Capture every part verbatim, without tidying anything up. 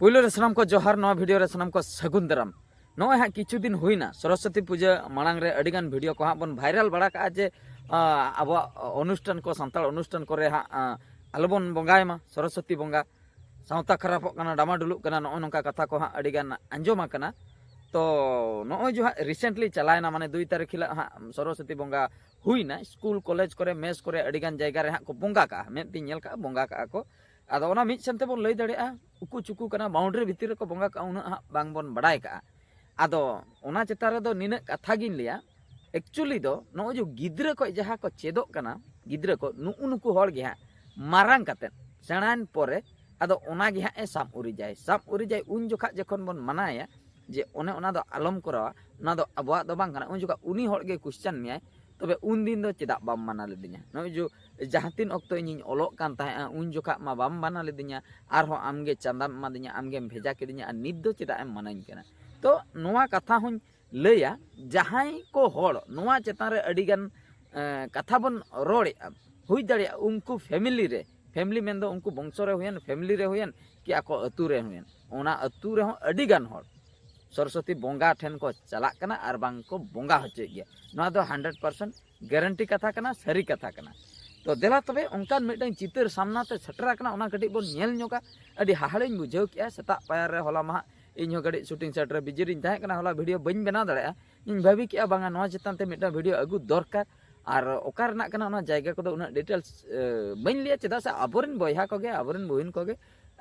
ᱯᱩᱭᱞᱩ ᱨᱮ ᱥᱟᱱᱟᱢ ᱠᱚ ᱡᱚᱦᱟᱨ, ᱱᱚᱣᱟ ᱵᱷᱤᱰᱤᱭᱳ ᱨᱮ ᱥᱟᱱᱟᱢ ᱠᱚ ᱥᱟᱹᱜᱩᱱ ᱫᱟᱨᱟᱢ᱾ ᱱᱚᱜᱼᱚᱭ ᱦᱟᱸᱜ ᱠᱤᱪᱷᱩ ᱫᱤᱱ ᱦᱩᱭᱱᱟ, ᱥᱚᱨᱚᱥᱚᱛᱤ ᱯᱩᱡᱟᱹ ᱢᱟᱲᱟᱝ ᱨᱮ ᱟᱹᱰᱤᱜᱟᱱ ᱵᱷᱤᱰᱤᱭᱳ ᱠᱚ ᱦᱟᱸᱜ ᱵᱚᱱ ᱵᱷᱟᱭᱨᱟᱞ ᱵᱟᱲᱟ ᱠᱟᱜᱼᱟ ᱡᱮ, ᱟ, ᱟᱵᱚᱣᱟᱜ ᱚᱱᱩᱥᱴᱷᱟᱱ ᱠᱚ, ᱥᱟᱱᱛᱟᱲ ᱚᱱᱩᱥᱴᱷᱟᱱ ᱠᱚᱨᱮ ᱦᱟᱸᱜ, ᱟ, ᱟᱞᱚᱵᱚᱱ ᱵᱚᱸᱜᱟᱭ ᱢᱟ, ᱥᱚᱨᱚᱥᱚᱛᱤ ᱵᱚᱸᱜᱟ, ᱥᱟᱶᱛᱟ ᱠᱷᱟᱨᱟᱯᱚᱜ ᱠᱟᱱᱟ, ᱰᱟᱢᱟᱰᱩᱞᱩᱜ ᱠᱟᱱᱟ, ᱱᱚᱜᱼᱚ ᱱᱚᱝᱠᱟ ᱠᱟᱛᱷᱟ ᱠᱚ ᱦᱟᱸᱜ ᱟᱹᱰᱤᱜᱟᱱ ᱟᱸᱡᱚᱢ ᱟᱠᱟᱱᱟ᱾ ᱛᱚ ᱱᱚᱜᱼᱚᱭ ᱡᱮ ᱦᱟᱸᱜ ᱨᱤᱥᱮᱱᱴᱞᱤ ᱪᱟᱞᱟᱣᱮᱱᱟ, ᱢᱟᱱᱮ ᱫᱩᱭ ᱛᱟᱹᱨᱤᱠᱷ ᱦᱤᱞᱳᱜ ᱦᱟᱸᱜ ᱥᱚᱨᱚᱥᱚᱛᱤ ᱵᱚᱸᱜᱟ ᱦᱩᱭᱱᱟ, ᱥᱠᱩᱞ ᱠᱚᱞᱮᱡᱽ ᱠᱚᱨᱮ, ᱢᱮᱥ ᱠᱚᱨᱮ ᱟᱹᱰᱤᱜᱟᱱ ᱡᱟᱭᱜᱟ ᱨᱮ ᱦᱟᱸᱜ ᱠᱚ ᱵᱚᱸᱜᱟ ᱠᱟᱜᱼᱟ, ᱢᱮᱫ ᱛᱤᱧ ᱧᱮᱞ ᱠᱟᱜᱼᱟ ᱵᱚᱸᱜᱟ ᱠᱟᱜᱼᱟ ᱠᱚ᱾ ᱟᱫᱚ ᱚᱱᱟ ᱢᱤᱫ ᱥᱮᱱ ᱛᱮᱵᱚᱱ ᱞᱟᱹᱭ ᱫᱟᱲᱮᱭᱟᱜᱼᱟ ᱩᱠᱩ ᱪᱩᱠᱩ ᱠᱟᱱᱟ, ᱵᱟᱣᱩᱱᱰᱟᱨᱤ ᱵᱷᱤᱛᱤᱨ ᱨᱮᱠᱚ ᱵᱚᱸᱜᱟ ᱠᱟᱜᱼᱟ, ᱩᱱᱟᱹᱜ ᱦᱟᱸᱜ ᱵᱟᱝᱵᱚᱱ ᱵᱟᱲᱟᱭ ᱠᱟᱜᱼᱟ᱾ ᱟᱫᱚ ᱚᱱᱟ ᱪᱮᱛᱟᱱ ᱨᱮᱫᱚ ᱱᱤᱱᱟᱹᱜ ᱠᱟᱛᱷᱟ ᱜᱤᱧ ᱞᱟᱹᱭᱟ, ᱮᱠᱪᱩᱭᱮᱞᱤ ᱫᱚ ᱱᱚᱜᱼᱚᱭ ᱡᱮ ᱜᱤᱫᱽᱨᱟᱹ ᱠᱷᱚᱱ ᱡᱟᱦᱟᱸ ᱠᱚ ᱪᱮᱫᱚᱜ ᱠᱟᱱᱟ, ᱜᱤᱫᱽᱨᱟᱹ ᱠᱚ ᱱᱩᱜᱼᱩ ᱱᱩᱠᱩ ᱦᱚᱲ ᱜᱮ ᱦᱟᱸᱜ ᱢᱟᱨᱟᱝ ᱠᱟᱛᱮᱫ, ᱥᱮᱬᱟᱭᱮᱱ ᱯᱚᱨᱮ ᱟᱫᱚ ᱚᱱᱟ ᱜᱮ ᱦᱟᱸᱜ ᱮ ᱥᱟᱵ ᱩᱨᱤᱡᱟᱭ᱾ ᱥᱟᱵ ᱩᱨᱤᱡᱟᱭ ᱩᱱ ᱡᱚᱠᱷᱟᱜ ᱡᱚᱠᱷᱚᱱ ᱵᱚᱱ ᱢᱟᱱᱟᱭᱟ ᱡᱮ ᱚᱱᱮ ᱚᱱᱟ ᱫᱚ ᱟᱞᱚᱢ ᱠᱚᱨᱟᱣᱟ, ᱚᱱᱟ ᱫᱚ ᱟᱵᱚᱣᱟᱜ ᱫᱚ ᱵᱟᱝ ᱠᱟᱱᱟ, ᱩᱱ ᱡᱚᱠᱷᱟᱜ ᱩᱱᱤ ᱦᱚᱲ ᱜᱮ ᱠᱩᱥᱪᱟᱱ ᱢᱮᱭᱟᱭ, "ᱛᱚᱵᱮ ᱩᱱ ᱫᱤᱱ ᱫᱚ ᱪᱮᱫᱟᱜ ᱵᱟᱢ ᱢᱟᱱᱟ ᱞᱤᱫᱤᱧᱟ? ᱱᱚᱜᱼᱚᱭ ᱡᱮ ᱡᱟᱦᱟᱸ ᱛᱤᱱ ᱚᱠᱛᱚ ᱤᱧᱤᱧ ᱚᱞᱚᱜ ᱠᱟᱱ ᱛᱟᱦᱮᱸᱜᱼᱟ, ᱩᱱ ᱡᱚᱠᱷᱟᱜ ᱢᱟ ᱵᱟᱢ ᱢᱟᱱᱟ ᱞᱤᱫᱤᱧᱟ, ᱟᱨᱦᱚᱸ ᱟᱢᱜᱮ ᱪᱟᱸᱫᱟᱢ ᱮᱢᱟᱫᱤᱧᱟ, ᱟᱢᱜᱮᱢ ᱵᱷᱮᱡᱟ ᱠᱤᱫᱤᱧᱟ, ᱟᱨ ᱱᱤᱛ ᱫᱚ ᱪᱮᱫᱟᱜ ᱮᱢ ᱢᱟᱱᱟᱧ ᱠᱟᱱᱟ?" ᱛᱚ ᱱᱚᱣᱟ ᱠᱟᱛᱷᱟ ᱦᱚᱸᱧ ᱞᱟᱹᱭᱟ, ᱡᱟᱦᱟᱸᱭ ᱠᱚ ᱦᱚᱲ ᱱᱚᱣᱟ ᱪᱮᱛᱟᱱ ᱨᱮ ᱟᱹᱰᱤᱜᱟᱱ, ᱮᱸ, ᱠᱟᱛᱷᱟ ᱵᱚᱱ ᱨᱚᱲᱮᱫᱼᱟ, ᱦᱩᱭ ᱫᱟᱲᱮᱭᱟᱜᱼᱟ ᱩᱱᱠᱩ ᱯᱷᱮᱢᱤᱞᱤ ᱨᱮ, ᱯᱷᱮᱢᱤᱞᱤ ᱢᱮᱱᱫᱚ ᱩᱱᱠᱩ ᱵᱚᱝᱥᱚ ᱨᱮ ᱦᱩᱭᱮᱱ, ᱯᱷᱮᱢᱤᱞᱤ ᱨᱮ ᱦᱩᱭᱮᱱ, ᱠᱤ ᱟᱠᱚ ᱟᱹᱛᱩ ᱨᱮ ᱦᱩᱭᱮᱱ, ᱚᱱᱟ ᱟᱹᱛᱩ ᱨᱮᱦᱚᱸ ᱟᱹᱰᱤᱜᱟᱱ ᱦᱚᱲ ᱥᱚᱨᱚᱥᱚᱛᱤ ᱵᱚᱸᱜᱟ ᱴᱷᱮᱱ ᱠᱚ ᱪᱟᱞᱟᱜ ᱠᱟᱱᱟ ᱟᱨ ᱵᱟᱝ ᱠᱚ ᱵᱚᱸᱜᱟ ᱦᱚᱪᱚᱭᱮᱫ ᱜᱮᱭᱟ᱾ ᱱᱚᱣᱟ ᱫᱚ ᱦᱟᱱᱰᱨᱮᱰ ᱯᱟᱨᱥᱮᱱᱴ ᱜᱮᱨᱮᱱᱴᱤ ᱠᱟᱛᱷᱟ ᱠᱟᱱᱟ, ᱥᱟᱹᱨᱤ ᱠᱟᱛᱷᱟ ᱠᱟᱱᱟ᱾ ᱛᱚ ᱫᱮᱞᱟ ᱛᱚᱵᱮ ᱚᱱᱠᱟᱱ ᱢᱤᱫᱴᱟᱝ ᱪᱤᱛᱟᱹᱨ ᱥᱟᱢᱱᱟ ᱛᱮ ᱥᱮᱴᱮᱨ ᱟᱠᱟᱱᱟ, ᱚᱱᱟ ᱠᱟᱹᱴᱤᱡ ᱵᱚᱱ ᱧᱮᱞ ᱧᱚᱜᱟ᱾ ᱟᱹᱰᱤ ᱦᱟᱦᱟᱲᱟᱧ ᱵᱩᱡᱷᱟᱹᱣ ᱠᱮᱜᱼᱟ᱾ ᱥᱮᱛᱟᱜ ᱯᱟᱭᱟᱨ ᱨᱮ ᱦᱚᱞᱟ ᱢᱟᱦᱟᱜ ᱤᱧ ᱦᱚᱸ ᱠᱟᱹᱴᱤᱡ ᱥᱩᱴᱤᱝ ᱥᱮᱴ ᱨᱮ ᱵᱤᱡᱤ ᱨᱤᱧ ᱛᱟᱦᱮᱸ ᱠᱟᱱᱟ, ᱦᱚᱞᱟ ᱵᱷᱤᱰᱤᱭᱳ ᱵᱟᱹᱧ ᱵᱮᱱᱟᱣ ᱫᱟᱲᱮᱭᱟᱜᱼᱟ᱾ ᱤᱧ ᱵᱷᱟᱹᱵᱤ ᱠᱮᱜᱼᱟ ᱵᱟᱝᱟ ᱱᱚᱣᱟ ᱪᱮᱛᱟᱱ ᱛᱮ ᱢᱤᱫᱴᱟᱝ ᱵᱷᱤᱰᱤᱭᱳ ᱟᱹᱜᱩ ᱫᱚᱨᱠᱟᱨ, ᱟᱨ ᱚᱠᱟ ᱨᱮᱱᱟᱜ ᱠᱟᱱᱟ ᱚᱱᱟ ᱡᱟᱭᱜᱟ ᱠᱚᱫᱚ ᱩᱱᱟᱹᱜ ᱰᱤᱴᱮᱞᱥ, ᱮ, ᱵᱟᱹᱧ ᱞᱟᱹᱭᱟ, ᱪᱮᱫᱟᱜ ᱥᱮ ᱟᱵᱚᱨᱮᱱ ᱵᱚᱭᱦᱟ ᱠᱚᱜᱮ, ᱟᱵᱚᱨᱮᱱ ᱵᱩᱦᱤᱱ ᱠᱚᱜᱮ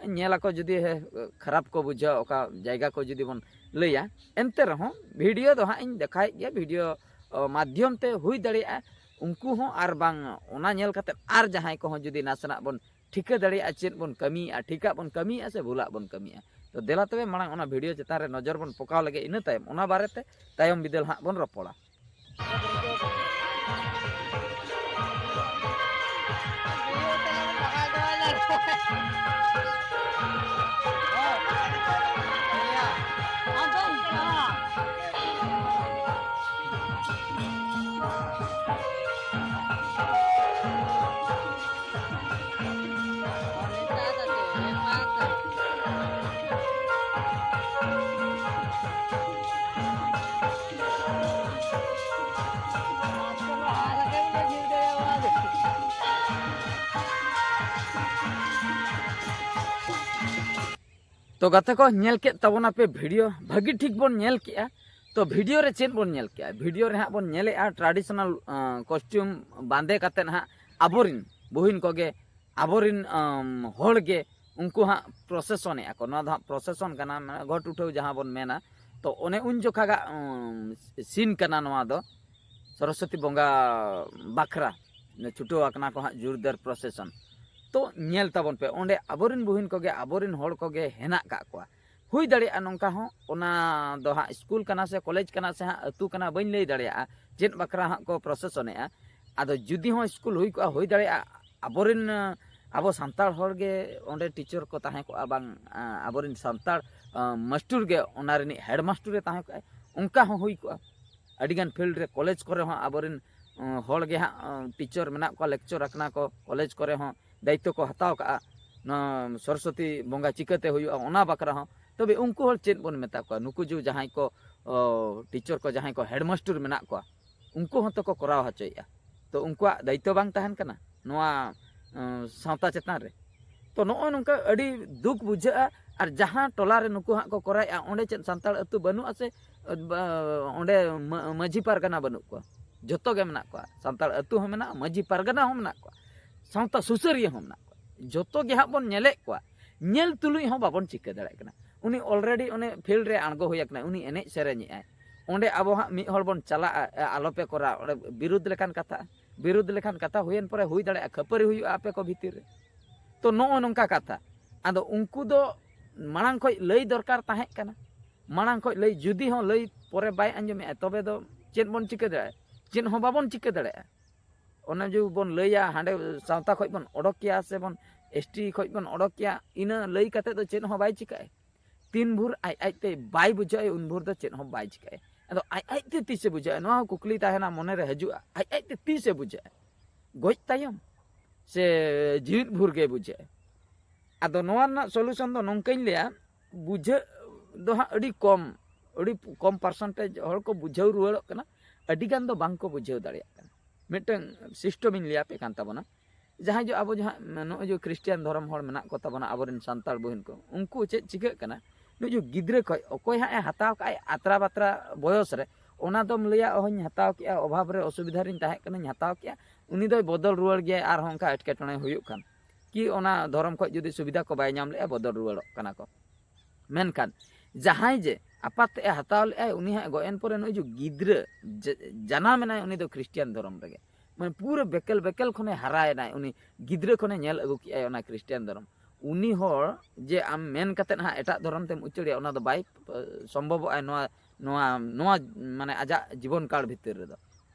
ᱧᱮᱞ ᱟᱠᱚ, ᱡᱩᱫᱤ ᱦᱮ, ᱠᱷᱟᱨᱟᱯ ᱠᱚ ᱵᱩᱡᱷᱟᱹᱣᱟ ᱚᱠᱟ ᱡᱟᱭᱜᱟ ᱠᱚ ᱡᱩᱫᱤ ᱵᱚᱱ ᱞᱟᱹᱭᱟ᱾ ᱮᱱᱛᱮ ᱨᱮᱦᱚᱸ ᱵᱷᱤᱰᱤᱭᱳ ᱫᱚ ᱦᱟᱸᱜ ᱤᱧ ᱫᱮᱠᱷᱟᱭᱮᱫ ᱜᱮᱭᱟ, ᱵᱷᱤᱰᱤᱭᱳ, ᱚ, ᱢᱟᱫᱽᱫᱷᱚᱢ ᱛᱮ ᱦᱩᱭ ᱫᱟᱲᱮᱭᱟᱜᱼᱟ ᱩᱱᱠᱩ ᱦᱚᱸ, ᱟᱨ ᱵᱟᱝ ᱚᱱᱟ ᱧᱮᱞ ᱠᱟᱛᱮ ᱟᱨ ᱡᱟᱦᱟᱸᱭ ᱠᱚᱦᱚᱸ ᱡᱩᱫᱤ ᱱᱟᱥᱮᱱᱟᱜ ᱵᱚᱱ ᱴᱷᱤᱠᱟᱹ ᱫᱟᱲᱮᱭᱟᱜᱼᱟ ᱪᱮᱫ ᱵᱚᱱ ᱠᱟᱹᱢᱤᱭᱮᱫᱼᱟ, ᱴᱷᱤᱠᱟᱜ ᱵᱚᱱ ᱠᱟᱹᱢᱤᱭᱮᱫᱼᱟ ᱥᱮ ᱵᱷᱩᱞᱟᱜ ᱵᱚᱱ ᱠᱟᱹᱢᱤᱭᱮᱫᱼᱟ᱾ ᱛᱚ ᱫᱮᱞᱟ ᱛᱚᱵᱮ ᱢᱟᱲᱟᱝ ᱚᱱᱟ ᱵᱷᱤᱰᱤᱭᱳ ᱪᱮᱛᱟᱱ ᱨᱮ ᱱᱚᱡᱚᱨ ᱵᱚᱱ ᱯᱚᱠᱟᱣ ᱞᱮᱜᱮ, ᱤᱱᱟᱹ ᱛᱟᱭᱚᱢ ᱚᱱᱟ ᱵᱟᱨᱮᱛᱮ ᱛᱟᱭᱚᱢ ᱵᱤᱫᱟᱹᱞ ᱦᱟᱸᱜ ᱵᱚᱱ ᱨᱚᱯᱚᱲᱟ᱾ ᱛᱚ ᱜᱟᱛᱮ ᱠᱚ, ᱧᱮᱞ ᱠᱮᱫ ᱛᱟᱵᱚᱱᱟᱯᱮ ᱵᱷᱤᱰᱤᱭᱳ, ᱵᱷᱟᱹᱜᱤ ᱴᱷᱤᱠ ᱵᱚᱱ ᱧᱮᱞ ᱠᱮᱜᱼᱟ᱾ ᱛᱚ ᱵᱷᱤᱰᱤᱭᱳ ᱨᱮ ᱪᱮᱫ ᱵᱚᱱ ᱧᱮᱞ ᱠᱮᱜᱼᱟ? ᱵᱷᱤᱰᱤᱭᱳ ᱨᱮ ᱦᱟᱸᱜ ᱵᱚᱱ ᱧᱮᱞᱮᱜᱼᱟ traditional costume ᱵᱟᱸᱫᱮ ᱠᱟᱛᱮᱫ ᱦᱟᱸᱜ ᱟᱵᱚᱨᱤᱱ ᱵᱩᱦᱤᱱ ᱠᱚᱜᱮ, ᱟᱵᱚᱨᱤᱱ ᱟᱢ, ᱦᱚᱲ ᱜᱮ ᱩᱱᱠᱩ ᱦᱟᱸᱜ ᱯᱨᱚᱥᱮᱥᱚᱱᱮᱜᱼᱟ ᱠᱚ᱾ ᱱᱚᱣᱟ ᱫᱚ ᱦᱟᱸᱜ ᱯᱨᱚᱥᱮᱥᱚᱱ ᱠᱟᱱᱟ, ᱢᱟᱱᱮ ᱜᱷᱚᱴ ᱩᱴᱷᱟᱹᱣ ᱡᱟᱦᱟᱸ ᱵᱚᱱ ᱢᱮᱱᱟ᱾ ᱛᱚ ᱚᱱᱮ ᱩᱱ ᱡᱚᱠᱷᱟᱜᱟᱜ ᱟᱢ, ᱥᱤᱱ ᱠᱟᱱᱟ ᱱᱚᱣᱟ ᱫᱚ, ᱥᱚᱨᱚᱥᱚᱛᱤ ᱵᱚᱸᱜᱟ ᱵᱟᱠᱷᱨᱟ ᱪᱷᱩᱴᱟᱹᱣ ᱟᱠᱟᱱᱟ ᱠᱚ ᱦᱟᱸᱜ ᱡᱳᱨᱫᱟᱨ ᱯᱨᱚᱥᱮᱥᱚᱱ᱾ ᱛᱚ ᱧᱮᱞ ᱛᱟᱵᱚᱱ ᱯᱮ, ᱚᱸᱰᱮ ᱟᱵᱚᱨᱤᱱ ᱵᱩᱦᱤᱱ ᱠᱚᱜᱮ, ᱟᱵᱚᱨᱤᱱ ᱦᱚᱲ ᱠᱚᱜᱮ ᱦᱮᱱᱟᱜ ᱠᱟᱜ ᱠᱚᱣᱟ᱾ ᱦᱩᱭ ᱫᱟᱲᱮᱭᱟᱜᱼᱟ ᱱᱚᱝᱠᱟ ᱦᱚᱸ, ᱚᱱᱟ ᱫᱚ ᱦᱟᱸᱜ ᱥᱠᱩᱞ ᱠᱟᱱᱟ ᱥᱮ ᱠᱚᱞᱮᱡᱽ ᱠᱟᱱᱟ ᱥᱮ ᱦᱟᱸᱜ ᱟᱹᱛᱩ ᱠᱟᱱᱟ, ᱵᱟᱹᱧ ᱞᱟᱹᱭ ᱫᱟᱲᱮᱭᱟᱜᱼᱟ ᱪᱮᱫ ᱵᱟᱠᱷᱨᱟ ᱦᱟᱸᱜ ᱠᱚ ᱯᱨᱚᱥᱮᱥᱚᱱᱮᱜᱼᱟ᱾ ᱟᱫᱚ ᱡᱩᱫᱤ ᱦᱚᱸ ᱥᱠᱩᱞ ᱦᱩᱭ ᱠᱚᱜᱼᱟ, ᱦᱩᱭ ᱫᱟᱲᱮᱭᱟᱜᱼᱟ ᱟᱵᱚᱨᱮᱱ, ᱟᱵᱚ ᱥᱟᱱᱛᱟᱲ ᱦᱚᱲ ᱜᱮ ᱚᱸᱰᱮ ᱴᱤᱪᱟᱨ ᱠᱚ ᱛᱟᱦᱮᱸ ᱠᱚᱜᱼᱟ, ᱵᱟᱝ ᱟᱵᱚᱨᱮᱱ ᱥᱟᱱᱛᱟᱲ ᱢᱟᱥᱴᱟᱨ ᱜᱮ ᱚᱱᱟ ᱨᱤᱱᱤᱡ ᱦᱮᱰ ᱢᱟᱥᱴᱟᱨᱮ ᱛᱟᱦᱮᱸ ᱠᱚᱜᱼᱟ, ᱚᱱᱠᱟ ᱦᱚᱸ ᱦᱩᱭ ᱠᱚᱜᱼᱟ᱾ ᱟᱹᱰᱤᱜᱟᱱ ᱯᱷᱤᱞᱰ ᱨᱮ, ᱠᱚᱞᱮᱡᱽ ᱠᱚᱨᱮ ᱦᱚᱸ ᱟᱵᱚᱨᱮᱱ ᱦᱚᱲ ᱜᱮ ᱦᱟᱸᱜ ᱴᱤᱪᱟᱨ ᱢᱮᱱᱟᱜ ᱠᱚᱣᱟ, ᱞᱮᱠᱪᱟᱨ ᱟᱠᱟᱱᱟ ᱠᱚ, ᱠᱚᱞᱮᱡᱽ ᱠᱚᱨᱮ ᱦᱚᱸ ᱫᱟᱭᱤᱛᱛᱚ ᱠᱚ ᱦᱟᱛᱟᱣ ᱠᱟᱜᱼᱟ᱾ ᱱᱚᱣᱟ ᱥᱚᱨᱚᱥᱚᱛᱤ ᱵᱚᱸᱜᱟ ᱪᱤᱠᱟᱹᱛᱮ ᱦᱩᱭᱩᱜᱼᱟ ᱚᱱᱟ ᱵᱟᱠᱷᱨᱟ ᱦᱚᱸ᱾ ᱛᱚᱵᱮ ᱩᱱᱠᱩ ᱦᱚᱲ ᱪᱮᱫ ᱵᱚᱱ ᱢᱮᱛᱟ ᱠᱚᱣᱟ? ᱱᱩᱠᱩ ᱡᱮ ᱡᱟᱦᱟᱸᱭ ᱠᱚ ᱴᱤᱪᱟᱨ ᱠᱚ, ᱡᱟᱦᱟᱸᱭ ᱠᱚ ᱦᱮᱰ ᱢᱟᱥᱴᱟᱨ ᱢᱮᱱᱟᱜ ᱠᱚᱣᱟ, ᱩᱱᱠᱩ ᱦᱚᱸᱛᱚ ᱠᱚ ᱠᱚᱨᱟᱣ ᱦᱚᱪᱚᱭᱮᱫᱼᱟ᱾ ᱛᱚ ᱩᱱᱠᱩᱣᱟᱜ ᱫᱟᱭᱤᱛᱛᱚ ᱵᱟᱝ ᱛᱟᱦᱮᱱ ᱠᱟᱱᱟ ᱱᱚᱣᱟ ᱥᱟᱶᱛᱟ ᱪᱮᱛᱟᱱ ᱨᱮ? ᱛᱚ ᱱᱚᱜᱼᱚᱭ ᱱᱚᱝᱠᱟ ᱟᱹᱰᱤ ᱫᱩᱠ ᱵᱩᱡᱷᱟᱹᱜᱼᱟ᱾ ᱟᱨ ᱡᱟᱦᱟᱸ ᱴᱚᱞᱟ ᱨᱮ ᱱᱩᱠᱩ ᱦᱟᱸᱜ ᱠᱚ ᱠᱚᱨᱟᱣᱮᱫᱼᱟ, ᱚᱸᱰᱮ ᱪᱮᱫ ᱥᱟᱱᱛᱟᱲ ᱟᱹᱛᱩ ᱵᱟᱹᱱᱩᱜᱼᱟ ᱥᱮ ᱚᱸᱰᱮ ᱢᱟᱹᱡᱷᱤ ᱯᱟᱨᱜᱟᱱᱟ ᱵᱟᱹᱱᱩᱜ ᱠᱚᱣᱟ? ᱡᱚᱛᱚ ᱜᱮ ᱢᱮᱱᱟᱜ ᱠᱚᱣᱟ᱾ ᱥᱟᱱᱛᱟᱲ ᱟᱹᱛᱩ ᱦᱚᱸ ᱢᱮᱱᱟᱜᱼᱟ, ᱢᱟᱹᱡᱷᱤ ᱯᱟᱨᱜᱟᱱᱟ ᱦᱚᱸ ᱢᱮᱱᱟᱜ ᱠᱚᱣᱟ, ᱥᱟᱶᱛᱟ ᱥᱩᱥᱟᱹᱨᱤᱭᱟᱹ ᱦᱚᱸ ᱢᱮᱱᱟᱜ ᱠᱚᱣᱟ᱾ ᱡᱚᱛᱚ ᱜᱮ ᱦᱟᱸᱜ ᱵᱚᱱ ᱧᱮᱞᱮᱫ ᱠᱚᱣᱟ, ᱧᱮᱞ ᱛᱩᱞᱩᱡ ᱦᱚᱸ ᱵᱟᱵᱚᱱ ᱪᱤᱠᱟᱹ ᱫᱟᱲᱮᱭᱟᱜ ᱠᱟᱱᱟ᱾ ᱩᱱᱤ ᱚᱞᱨᱮᱰᱤ ᱚᱱᱮ ᱯᱷᱤᱞᱰ ᱨᱮ ᱟᱬᱜᱚ ᱦᱩᱭ ᱟᱠᱟᱱᱟ, ᱩᱱᱤ ᱮᱱᱮᱡ ᱥᱮᱨᱮᱧᱮᱫᱼᱟᱭ᱾ ᱚᱸᱰᱮ ᱟᱵᱚ ᱦᱟᱸᱜ ᱢᱤᱫ ᱦᱚᱲ ᱵᱚᱱ ᱪᱟᱞᱟᱜᱼᱟ, ᱟᱞᱚᱯᱮ ᱠᱚᱨᱟᱣ, ᱚᱸᱰᱮ ᱵᱤᱨᱩᱫᱽ ᱞᱮᱠᱟᱱ ᱠᱟᱛᱷᱟ, ᱵᱤᱨᱩᱫᱽ ᱞᱮᱠᱟᱱ ᱠᱟᱛᱷᱟ ᱦᱩᱭᱮᱱ ᱯᱚᱨᱮ ᱦᱩᱭ ᱫᱟᱲᱮᱭᱟᱜᱼᱟ ᱠᱷᱟᱹᱯᱟᱹᱨᱤ ᱦᱩᱭᱩᱜᱼᱟ ᱟᱯᱮ ᱠᱚ ᱵᱷᱤᱛᱤᱨ ᱨᱮ᱾ ᱛᱚ ᱱᱚᱜᱼᱚ ᱱᱚᱝᱠᱟ ᱠᱟᱛᱷᱟ᱾ ᱟᱫᱚ ᱩᱱᱠᱩ ᱫᱚ ᱢᱟᱲᱟᱝ ᱠᱷᱚᱱ ᱞᱟᱹᱭ ᱫᱚᱨᱠᱟᱨ ᱛᱟᱦᱮᱸ ᱠᱟᱱᱟ᱾ ᱢᱟᱲᱟᱝ ᱠᱷᱚᱱ ᱞᱟᱹᱭ, ᱡᱩᱫᱤ ᱦᱚᱸ ᱞᱟᱹᱭ ᱯᱚᱨᱮ ᱵᱟᱭ ᱟᱸᱡᱚᱢᱮᱫᱼᱟ, ᱛᱚᱵᱮ ᱫᱚ ᱪᱮᱫ ᱵᱚᱱ ᱪᱤᱠᱟᱹ ᱫᱟᱲᱮᱭᱟᱜᱼᱟ? ᱪᱮᱫ ᱦᱚᱸ ᱵᱟᱵᱚᱱ ᱪᱤᱠᱟᱹ ᱫᱟᱲᱮᱭᱟᱜᱼᱟ᱾ ᱚᱱᱮ ᱡᱮ ᱵᱚᱱ ᱞᱟᱹᱭᱟ ᱦᱟᱸᱰᱮ ᱥᱟᱶᱛᱟ ᱠᱷᱚᱱ ᱵᱚᱱ ᱚᱰᱚᱠᱮᱭᱟ ᱥᱮ ᱵᱚᱱ ᱮᱥ ᱴᱤ ᱠᱷᱚᱱ ᱵᱚᱱ ᱚᱰᱚᱠᱮᱭᱟ, ᱤᱱᱟᱹ ᱞᱟᱹᱭ ᱠᱟᱛᱮ ᱫᱚ ᱪᱮᱫ ᱦᱚᱸ ᱵᱟᱭ ᱪᱤᱠᱟᱹᱜᱼᱟ᱾ ᱛᱤᱱ ᱵᱷᱳᱨ ᱟᱡ ᱟᱡᱛᱮ ᱵᱟᱭ ᱵᱩᱡᱷᱟᱹᱜᱼᱟ, ᱩᱱ ᱵᱷᱳᱨ ᱫᱚ ᱪᱮᱫ ᱦᱚᱸ ᱵᱟᱭ ᱪᱤᱠᱟᱹᱜᱼᱟ᱾ ᱟᱫᱚ ᱟᱡ ᱟᱡᱛᱮ ᱛᱤᱥᱮ ᱵᱩᱡᱷᱟᱹᱜᱼᱟ? ᱱᱚᱣᱟ ᱦᱚᱸ ᱠᱩᱠᱞᱤ ᱛᱟᱦᱮᱱᱟ ᱢᱚᱱᱮᱨᱮ ᱦᱤᱡᱩᱜᱼᱟ, ᱟᱡ ᱟᱡᱛᱮ ᱛᱤᱥᱮ ᱵᱩᱡᱷᱟᱹᱜᱼᱟ? ᱜᱚᱡ ᱛᱟᱭᱚᱢ ᱥᱮ ᱡᱤᱣᱤᱫ ᱵᱷᱳᱨ ᱜᱮ ᱵᱩᱡᱷᱟᱹᱜᱼᱟ? ᱟᱫᱚ ᱱᱚᱣᱟ ᱨᱮᱱᱟᱜ ᱥᱚᱞᱩᱥᱚᱱ ᱫᱚ ᱱᱚᱝᱠᱟᱧ ᱞᱟᱹᱭᱟ, ᱵᱩᱡᱷᱟᱹᱜ ᱫᱚ ᱦᱟᱸᱜ ᱟᱹᱰᱤ ᱠᱚᱢ, ᱟᱹᱰᱤ ᱠᱚᱢ ᱯᱟᱨᱥᱮᱱᱴᱮᱡᱽ ᱦᱚᱲ ᱠᱚ ᱵᱩᱡᱷᱟᱹᱣ ᱨᱩᱣᱟᱹᱲᱚᱜ ᱠᱟᱱᱟ᱾ ᱟᱹᱰᱤ ᱜᱟᱱ ᱫᱚ ᱵᱟᱝ ᱠᱚ ᱵᱩᱡᱷᱟᱹᱣ ᱫᱟᱲᱮᱭᱟᱜ ᱠᱟᱱᱟ᱾ ᱢᱤᱫᱴᱟᱝ ᱥᱤᱥᱴᱮᱢ ᱤᱧ ᱞᱟᱹᱭ ᱟᱯᱮ ᱠᱟᱱ ᱛᱟᱵᱚᱱᱟ᱾ ᱡᱟᱦᱟᱸᱭ ᱡᱮ ᱟᱵᱚ ᱡᱟᱦᱟᱸ ᱱᱚᱜᱼᱚᱭ ᱡᱮ ᱠᱷᱨᱤᱥᱴᱤᱭᱟᱱ ᱫᱷᱚᱨᱚᱢ ᱦᱚᱲ ᱢᱮᱱᱟᱜ ᱠᱚ ᱛᱟᱵᱚᱱᱟ, ᱟᱵᱚᱨᱮᱱ ᱥᱟᱱᱛᱟᱲ ᱵᱚᱦᱤᱱ ᱠᱚ, ᱩᱱᱠᱩ ᱪᱮᱫ ᱪᱤᱠᱟᱹᱜ ᱠᱟᱱᱟ? ᱱᱩᱭ ᱡᱮ ᱜᱤᱫᱽᱨᱟᱹ ᱠᱷᱚᱡ ᱚᱠᱚᱭ ᱦᱟᱸᱜ ᱮ ᱦᱟᱛᱟᱣ ᱠᱟᱜᱼᱟᱭ ᱟᱛᱨᱟ ᱵᱟᱛᱨᱟ ᱵᱚᱭᱚᱥ ᱨᱮ, ᱚᱱᱟ ᱫᱚᱢ ᱞᱟᱹᱭᱟ, "ᱚᱦᱚᱧ ᱦᱟᱛᱟᱣ ᱠᱮᱜᱼᱟ, ᱚᱵᱷᱟᱵᱽ ᱨᱮ ᱚᱥᱩᱵᱤᱫᱷᱟ ᱨᱤᱧ ᱛᱟᱦᱮᱸ ᱠᱟᱱᱟᱧ ᱦᱟᱛᱟᱣ ᱠᱮᱜᱼᱟ", ᱩᱱᱤ ᱫᱚᱭ ᱵᱚᱫᱚᱞ ᱨᱩᱣᱟᱹᱲ ᱜᱮᱭᱟᱭ ᱟᱨᱦᱚᱸ ᱚᱱᱠᱟ ᱮᱴᱠᱮᱴᱚᱬᱮ ᱦᱩᱭᱩᱜ ᱠᱷᱟᱱ᱾ ᱠᱤ ᱚᱱᱟ ᱫᱷᱚᱨᱚᱢ ᱠᱷᱚᱡ ᱡᱩᱫᱤ ᱥᱩᱵᱤᱫᱷᱟ ᱠᱚ ᱵᱟᱭ ᱧᱟᱢ ᱞᱮᱜᱼᱟ, ᱵᱚᱫᱚᱞ ᱨᱩᱣᱟᱹᱲᱚᱜ ᱠᱟᱱᱟ ᱠᱚ᱾ ᱢᱮᱱᱠᱷᱟᱱ ᱡᱟᱦᱟᱸᱭ ᱡᱮ ᱟᱯᱟᱛ ᱛᱮ ᱦᱟᱛᱟᱣ ᱞᱮᱜᱼᱟᱭ, ᱩᱱᱤ ᱦᱟᱸᱜ ᱜᱚᱡ ᱮᱱ ᱯᱚᱨᱮ ᱱᱩᱭ ᱡᱮ ᱜᱤᱫᱽᱨᱟᱹ ᱡᱮ ᱡᱟᱱᱟᱢ ᱮᱱᱟᱭ, ᱩᱱᱤ ᱫᱚ ᱠᱷᱨᱤᱥᱴᱤᱭᱟᱱ ᱫᱷᱚᱨᱚᱢ ᱨᱮᱜᱮ, ᱢᱟᱱᱮ ᱯᱩᱨᱟᱹ ᱵᱮᱠᱮᱞ ᱵᱮᱠᱮᱞ ᱠᱷᱚᱱᱮ ᱦᱟᱨᱟᱭᱮᱱᱟᱭ, ᱩᱱᱤ ᱜᱤᱫᱽᱨᱟᱹ ᱠᱷᱚᱱᱮ ᱧᱮᱞ ᱟᱹᱜᱩ ᱠᱮᱜᱼᱟᱭ ᱚᱱᱟ ᱠᱷᱨᱤᱥᱴᱤᱭᱟᱱ ᱫᱷᱚᱨᱚᱢ᱾ ᱩᱱᱤ ᱦᱚᱲ ᱡᱮ ᱟᱢ ᱢᱮᱱ ᱠᱟᱛᱮᱫ ᱦᱟᱸᱜ ᱮᱴᱟᱜ ᱫᱷᱚᱨᱚᱢ ᱛᱮᱢ ᱩᱪᱟᱹᱲᱮᱭᱟ, ᱚᱱᱟ ᱫᱚ ᱵᱟᱭ, ᱮ, ᱥᱚᱢᱵᱷᱚᱵᱚᱜᱼᱟ ᱱᱚᱣᱟ, ᱱᱚᱣᱟ, ᱱᱚᱣᱟ, ᱢᱟᱱᱮ ᱟᱡᱟᱜ ᱡᱤᱵᱚᱱ ᱠᱟᱞ ᱵᱷᱤᱛᱤᱨ ᱨᱮᱫᱚ᱾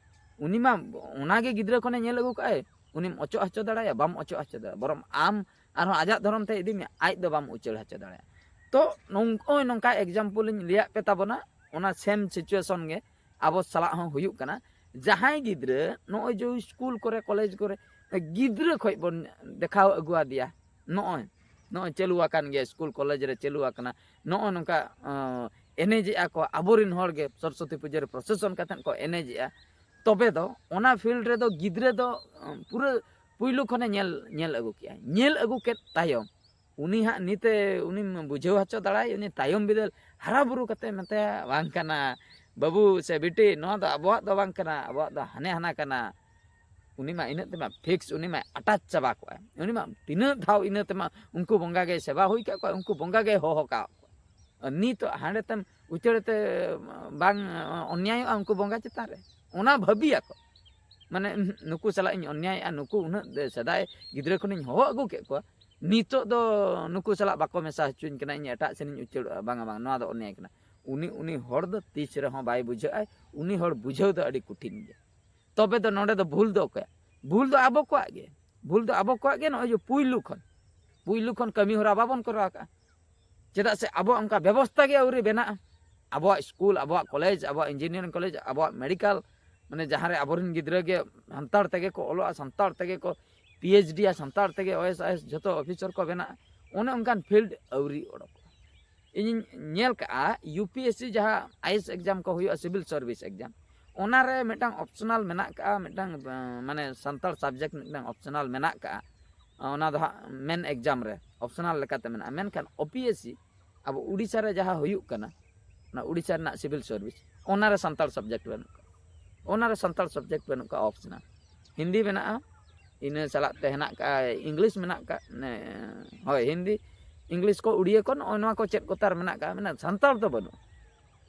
ᱩᱱᱤ ᱢᱟ ᱚᱱᱟᱜᱮ ᱜᱤᱫᱽᱨᱟᱹ ᱠᱷᱚᱱᱮ ᱧᱮᱞ ᱟᱹᱜᱩ ᱠᱟᱜᱼᱟᱭ, ᱩᱱᱤᱢ ᱚᱪᱚᱜ ᱦᱚᱪᱚ ᱫᱟᱲᱮᱭᱟᱜᱼᱟ? ᱵᱟᱢ ᱚᱪᱚᱜ ᱦᱚᱪᱚ ᱫᱟᱲᱮᱭᱟᱜᱼᱟ᱾ ᱵᱚᱨᱚᱝ ᱟᱢ ᱟᱨᱦᱚᱸ ᱟᱡᱟᱜ ᱫᱷᱚᱨᱚᱢ ᱛᱮ ᱤᱫᱤ ᱢᱮᱭᱟ, ᱟᱡ ᱫᱚ ᱵᱟᱢ ᱩᱪᱟᱹᱲ ᱦᱚᱪᱚ ᱫᱟᱲᱮᱭᱟᱜᱼᱟ᱾ ᱛᱚ ᱱᱚᱜᱼᱚᱭ ᱱᱚᱝᱠᱟ example ᱤᱧ ᱞᱟᱹᱭᱟᱫ ᱯᱮ ᱛᱟᱵᱚᱱᱟ, ᱚᱱᱟ same situation ᱜᱮ ᱟᱵᱚ ᱥᱟᱞᱟᱜ ᱦᱚᱸ ᱦᱩᱭᱩᱜ ᱠᱟᱱᱟ᱾ ᱡᱟᱦᱟᱸᱭ ᱜᱤᱫᱽᱨᱟᱹ ᱱᱚᱜᱼᱚᱭ ᱡᱮ ᱥᱠᱩᱞ ᱠᱚᱨᱮ, ᱠᱚᱞᱮᱡᱽ ᱠᱚᱨᱮ ᱜᱤᱫᱽᱨᱟᱹ ᱠᱷᱚᱡ ᱵᱚᱱ ᱫᱮᱠᱷᱟᱣ ᱟᱹᱜᱩᱣᱟᱫᱮᱭᱟ, ᱱᱚᱜᱼᱚᱭ, ᱱᱚᱜᱼᱚᱭ ᱪᱟᱹᱞᱩ ᱟᱠᱟᱱ ᱜᱮᱭᱟ, ᱥᱠᱩᱞ ᱠᱚᱞᱮᱡᱽ ᱨᱮ ᱪᱟᱹᱞᱩ ᱟᱠᱟᱱᱟ, ᱱᱚᱜᱼᱚᱭ ᱱᱚᱝᱠᱟ, ᱟᱸ, ᱮᱱᱮᱡᱮᱜᱼᱟ ᱠᱚ, ᱟᱵᱚᱨᱮᱱ ᱦᱚᱲ ᱜᱮ ᱥᱚᱨᱚᱥᱚᱛᱤ ᱯᱩᱡᱟᱹ ᱨᱮ procession ᱠᱟᱛᱮᱫ ᱠᱚ ᱮᱱᱮᱡᱮᱜᱼᱟ᱾ ᱛᱚᱵᱮ ᱫᱚ ᱚᱱᱟ field ᱨᱮᱫᱚ ᱜᱤᱫᱽᱨᱟᱹ ᱫᱚ, ᱟᱸ, ᱯᱩᱨᱟᱹ ᱯᱩᱭᱞᱩ ᱠᱷᱚᱱᱮ ᱧᱮᱞ, ᱧᱮᱞ ᱟᱹᱜᱩ ᱠᱮᱜᱼᱟ᱾ ᱧᱮᱞ ᱟᱹᱜᱩ ᱠᱮᱫ ᱛᱟᱭᱚᱢ ᱩᱱᱤ ᱦᱟᱸᱜ ᱱᱤᱛᱮ ᱩᱱᱤᱢ ᱵᱩᱡᱷᱟᱹᱣ ᱦᱚᱪᱚ ᱫᱟᱲᱮᱭᱟᱭ, ᱩᱱᱤ ᱛᱟᱭᱚᱢ ᱵᱤᱫᱟᱹᱞ ᱦᱟᱨᱟ ᱵᱩᱨᱩ ᱠᱟᱛᱮ ᱢᱮᱛᱟᱭᱟ, "ᱵᱟᱝ ᱠᱟᱱᱟ ᱵᱟᱹᱵᱩ ᱥᱮ ᱵᱤᱴᱤ, ᱱᱚᱣᱟ ᱫᱚ ᱟᱵᱚᱣᱟᱜ ᱫᱚ ᱵᱟᱝ ᱠᱟᱱᱟ, ᱟᱵᱚᱣᱟᱜ ᱫᱚ ᱦᱟᱱᱮ ᱦᱟᱱᱟ ᱠᱟᱱᱟ", ᱩᱱᱤ ᱢᱟ ᱤᱱᱟᱹᱜ ᱛᱮᱢᱟ fix, ᱩᱱᱤ ᱢᱟ ᱟᱴᱟᱪ ᱪᱟᱵᱟ ᱠᱚᱜᱼᱟᱭ᱾ ᱩᱱᱤ ᱢᱟ ᱛᱤᱱᱟᱹᱜ ᱫᱷᱟᱣ ᱤᱱᱟᱹ ᱛᱮᱢᱟ ᱩᱱᱠᱩ ᱵᱚᱸᱜᱟ ᱜᱮᱭ ᱥᱮᱵᱟ ᱦᱩᱭ ᱠᱟᱜ ᱠᱚᱣᱟ, ᱩᱱᱠᱩ ᱵᱚᱸᱜᱟ ᱜᱮᱭ ᱦᱚᱦᱚ ᱠᱟᱜ ᱠᱚᱣᱟ᱾ ᱟᱨ ᱱᱤᱛᱚᱜ ᱦᱟᱸᱰᱮ ᱛᱮᱢ ᱩᱪᱟᱹᱲ ᱛᱮ ᱵᱟᱝ ᱚᱱᱭᱟᱭᱚᱜᱼᱟ ᱩᱱᱠᱩ ᱵᱚᱸᱜᱟ ᱪᱮᱛᱟᱱ ᱨᱮ? ᱚᱱᱟ ᱵᱷᱟᱹᱵᱤᱭᱟᱠᱚ, ᱢᱟᱱᱮ, "ᱩᱸᱦᱩᱸᱜ, ᱱᱩᱠᱩ ᱥᱟᱞᱟᱜ ᱤᱧ ᱚᱱᱭᱟᱭᱮᱜᱼᱟ, ᱱᱩᱠᱩ ᱩᱱᱟᱹᱜ ᱥᱮᱫᱟᱭ ᱜᱤᱫᱽᱨᱟᱹ ᱠᱷᱚᱱᱤᱧ ᱦᱚᱦᱚ ᱟᱹᱜᱩ ᱠᱮᱫ ᱠᱚᱣᱟ, ᱱᱤᱛᱚᱜ ᱫᱚ ᱱᱩᱠᱩ ᱥᱟᱞᱟᱜ ᱵᱟᱠᱚ ᱢᱮᱥᱟ ᱦᱚᱪᱚᱧ ᱠᱟᱱᱟ, ᱤᱧ ᱮᱴᱟᱜ ᱥᱮᱱ ᱤᱧ ᱩᱪᱟᱹᱲᱚᱜᱼᱟ, ᱵᱟᱝᱟ, ᱵᱟᱝ, ᱱᱚᱣᱟ ᱫᱚ ᱚᱱᱭᱟᱭ ᱠᱟᱱᱟ", ᱩᱱᱤ, ᱩᱱᱤ ᱦᱚᱲ ᱫᱚ ᱛᱤᱥ ᱨᱮᱦᱚᱸ ᱵᱟᱭ ᱵᱩᱡᱷᱟᱹᱜᱼᱟᱭ᱾ ᱩᱱᱤ ᱦᱚᱲ ᱵᱩᱡᱷᱟᱹᱣ ᱫᱚ ᱟᱹᱰᱤ ᱠᱚᱴᱷᱤᱱ ᱜᱮᱭᱟ᱾ ᱛᱚᱵᱮ ᱫᱚ ᱱᱚᱰᱮ ᱫᱚ ᱵᱷᱩᱞ ᱫᱚ ᱚᱠᱚᱭᱟᱜ? ᱵᱷᱩᱞ ᱫᱚ ᱟᱵᱚ ᱠᱚᱣᱟᱜ ᱜᱮ, ᱵᱷᱩᱞ ᱫᱚ ᱟᱵᱚ ᱠᱚᱣᱟᱜ ᱜᱮ᱾ ᱱᱚᱜᱼᱚᱭ ᱡᱮ ᱯᱩᱭᱞᱩ ᱠᱷᱚᱱ, ᱯᱩᱭᱞᱩ ᱠᱷᱚᱱ ᱠᱟᱹᱢᱤ ᱦᱚᱨᱟ ᱵᱟᱵᱚᱱ ᱠᱚᱨᱟᱣ ᱠᱟᱜᱼᱟ, ᱪᱮᱫᱟᱜ ᱥᱮ ᱟᱵᱚᱣᱟᱜ ᱚᱱᱠᱟ ᱵᱮᱵᱚᱥᱛᱷᱟ ᱜᱮ ᱟᱹᱣᱨᱤ ᱵᱮᱱᱟᱜᱼᱟ᱾ ᱟᱵᱚᱣᱟᱜ ᱥᱠᱩᱞ, ᱟᱵᱚᱣᱟᱜ ᱠᱚᱞᱮᱡᱽ, ᱟᱵᱚᱣᱟᱜ ᱤᱧᱡᱤᱱᱤᱭᱟᱨᱤᱝ ᱠᱚᱞᱮᱡᱽ, ᱟᱵᱚᱣᱟᱜ ᱢᱮᱰᱤᱠᱟᱞ, ᱢᱟᱱᱮ ᱡᱟᱦᱟᱸ ᱨᱮ ᱟᱵᱚᱨᱮᱱ ᱜᱤᱫᱽᱨᱟᱹ ᱜᱮ ᱥᱟᱱᱛᱟᱲ ᱛᱮᱜᱮ ᱠᱚ ᱚᱞᱚᱜᱼᱟ, ᱥᱟᱱᱛᱟᱲ ᱛᱮᱜᱮ ᱠᱚ PhD ᱭᱟ, ᱥᱟᱱᱛᱟᱲ ᱛᱮᱜᱮ IAS, IAS ᱡᱷᱚᱛᱚ ᱚᱯᱷᱤᱥᱟᱨ ᱠᱚ ᱵᱮᱱᱟᱜᱼᱟ, ᱚᱱᱮ ᱚᱱᱠᱟᱱ field ᱟᱹᱣᱨᱤ ᱚᱰᱚᱠᱚᱜᱼᱟ᱾ ᱤᱧᱤᱧ ᱧᱮᱞ ᱠᱟᱜᱼᱟ, UPSC ᱡᱟᱦᱟᱸ IAS exam ᱠᱚ ᱦᱩᱭᱩᱜᱼᱟ, civil service exam, ᱚᱱᱟᱨᱮ ᱢᱤᱫᱴᱟᱝ ᱚᱯᱥᱚᱱᱟᱞ ᱢᱮᱱᱟᱜ ᱠᱟᱜᱼᱟ, ᱢᱤᱫᱴᱟᱝ ᱢᱟᱱᱮ ᱥᱟᱱᱛᱟᱲ ᱥᱟᱵᱡᱮᱠᱴ ᱢᱤᱫᱴᱟᱝ ᱚᱯᱥᱚᱱᱟᱞ ᱢᱮᱱᱟᱜ ᱠᱟᱜᱼᱟ᱾ ᱚᱱᱟ ᱫᱚ ᱦᱟᱸᱜ ᱢᱮᱱ ᱮᱠᱡᱟᱢ ᱨᱮ ᱚᱯᱥᱚᱱᱟᱞ ᱞᱮᱠᱟᱛᱮ ᱢᱮᱱᱟᱜᱼᱟ᱾ ᱢᱮᱱᱠᱷᱟᱱ ᱳᱯᱤᱮᱥᱥᱤ ᱟᱵᱚ ᱩᱰᱤᱥᱟ ᱨᱮ ᱡᱟᱦᱟᱸ ᱦᱩᱭᱩᱜ ᱠᱟᱱᱟ, ᱚᱱᱟ ᱩᱰᱤᱥᱟ ᱨᱮᱱᱟᱜ ᱥᱤᱵᱤᱞ ᱥᱟᱨᱵᱷᱤᱥ, ᱚᱱᱟᱨᱮ ᱥᱟᱱᱛᱟᱲ ᱥᱟᱵᱡᱮᱠᱴ ᱵᱟᱹᱱᱩᱜ ᱠᱟᱜᱼᱟ᱾ ᱚᱱᱟᱨᱮ ᱥᱟᱱᱛᱟᱲ ᱥᱟᱵᱡᱮᱠᱴ ᱵᱟᱹᱱᱩᱜ ᱠᱟᱜᱼᱟ, ᱚᱯᱥᱚᱱᱟᱞ᱾ ᱦᱤᱱᱫᱤ ᱢᱮᱱᱟᱜᱼᱟ, ᱤᱱᱟᱹ ᱥᱟᱞᱟᱜ ᱛᱮ ᱦᱮᱱᱟᱜ ᱠᱟᱜᱼᱟ ᱤᱝᱞᱤᱥ ᱢᱮᱱᱟᱜ ᱠᱟᱜ, ᱦᱳᱭ, ᱦᱤᱱᱫᱤ, ᱤᱝᱞᱤᱥ ᱠᱚ, ᱩᱲᱤᱭᱟᱹ ᱠᱚ, ᱱᱚᱜᱼᱚᱭ ᱱᱚᱣᱟ ᱠᱚ ᱪᱮᱫ ᱠᱚ ᱛᱟᱨ ᱢᱮᱱᱟᱜ ᱠᱟᱜᱼᱟ, ᱢᱮᱱᱠᱷᱟᱱ ᱥᱟᱱᱛᱟᱲ ᱫᱚ ᱵᱟᱹᱱᱩᱜ᱾